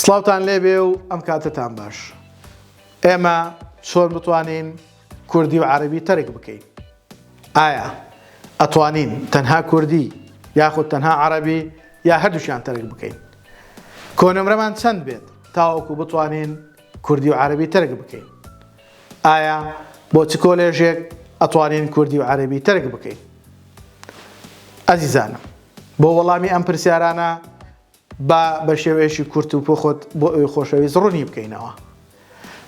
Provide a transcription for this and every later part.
سڵاوتان لێبێ و ئەم کاتەتان باش. ئێمە چۆن بتوانین کوردی و عەرەبی تەرک بکەین؟ ئایا ئەتوانین تەنها کوردی یاخود تەنها عەرەبی یا هەردووکیان تەرک بکەین؟ کۆنمرەمان چەند بێت تاوەکو بتوانین کوردی و عەرەبی تەرک بکەین؟ ئایا بۆ چ کۆلێژێک ئەتوانین کوردی و عەرەبی تەرک بکەین؟ ئەزیزانم بۆ وەڵامی ئەم پرسیارانە با بە شێوەیەکی کورت و پوخت بۆ ئەوی خۆشەویست ڕوونی بکەینەوە.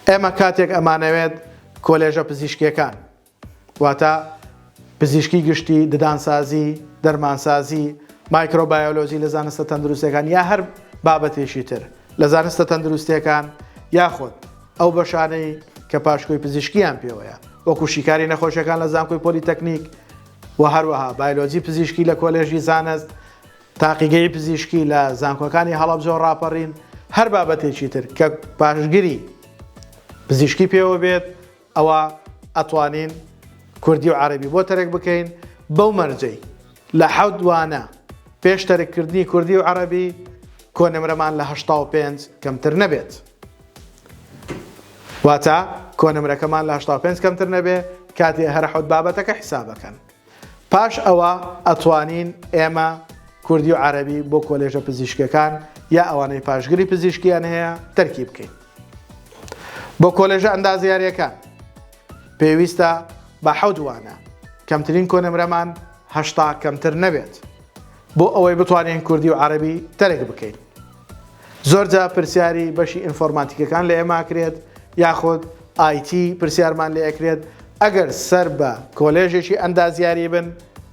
ئێمە کاتێک ئەمانەوێت کۆلێژە پزیشکیەکان واتە پزیشکی گشتی، ددانسازی، دەرمانسازی، مایکرۆبایۆلۆجی لە زانستە تەندروستیەکان یا هەر بابەتێکی تر لە زانستە تەندروستیەکان یاخود ئەو بەشانەی کە پاشکۆی پزیشکیان پێوەیە وەکو شیکاری نەخۆشیەکان لە زانکۆی پۆلیتەکنیک و هەروەها بایلۆجی پزیشکی لە کۆلێژی زانست تاقیگەی پزیشکی لە زانکۆکانی هەڵەبجە و ڕاپەڕین، هەر بابەتێکی تر کە پاشگری پزیشکی پێوە بێت ئەوا ئەتوانین کوردی و عەرەبی بۆ تەرک بکەین بەو مەرجەی لە حەوت وانە پێش تەرککردنی کوردی و عەرەبی کۆنمرەمان لە 85 کەمتر نەبێت. واتە کۆنمرەکەمان لە 85 کەمتر نەبێ کاتێ هەر حەوت بابەتەکە حیسابەکەن. پاش ئەوە ئەتوانین ئێمە کوردی و عەرەبی بۆ کۆلێژە پزیشکیەکان یا ئەوانەی پاشگری پزیشکیان هەیە تەرکی بکەین. بۆ کۆلێژە ئەندازیاریەکان پێویستە بە حەوت وانە کەمترین کۆنمرەمان 80 کەمتر نەبێت بۆ ئەوەی بتوانین کوردی و عەرەبی تەرک بکەین. زۆر جار پرسیاری بەشی ئینفۆرماتیکەکان لە ئێمە ئەکرێت یاخود IT پرسیارمان لێ ئەکرێت ئەگەر سەر بە کۆلێژێکی ئەندازیاری بن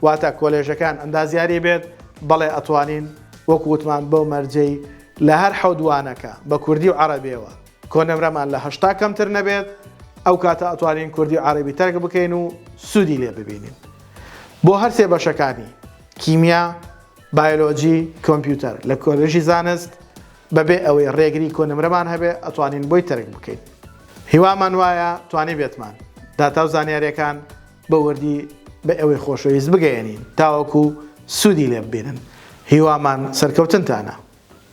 واتە کۆلێژەکان ئەندازیاری بێت بەڵێ ئەتوانین وەکو وتمان بەو مەرجەی لە هەر حەوت وانەکە بە کوردی و عەرەبیەوە کۆنمرەمان لە 80 کەمتر نەبێت ئەو کاتە ئەتوانین کوردی و عەرەبی تەرک بکەین و سوودی لێ ببینین بۆ هەرسێ بەشەکانی کیمیا بایۆلۆجی، کۆمپیوتەر لە کۆلێژی زانست بەبێ ئەوەی ڕێگری کۆنمرەمان هەبێ ئەتوانین بۆی تەرک بکەین. هیوامان وایە توانیبێتمان داتا و زانیاریەکان بە وردی بە ئێوەی خۆشەویست بگەیەنین تاوەکو سوودی لێ ببینن. هیوامان سەرکەوتنتانە.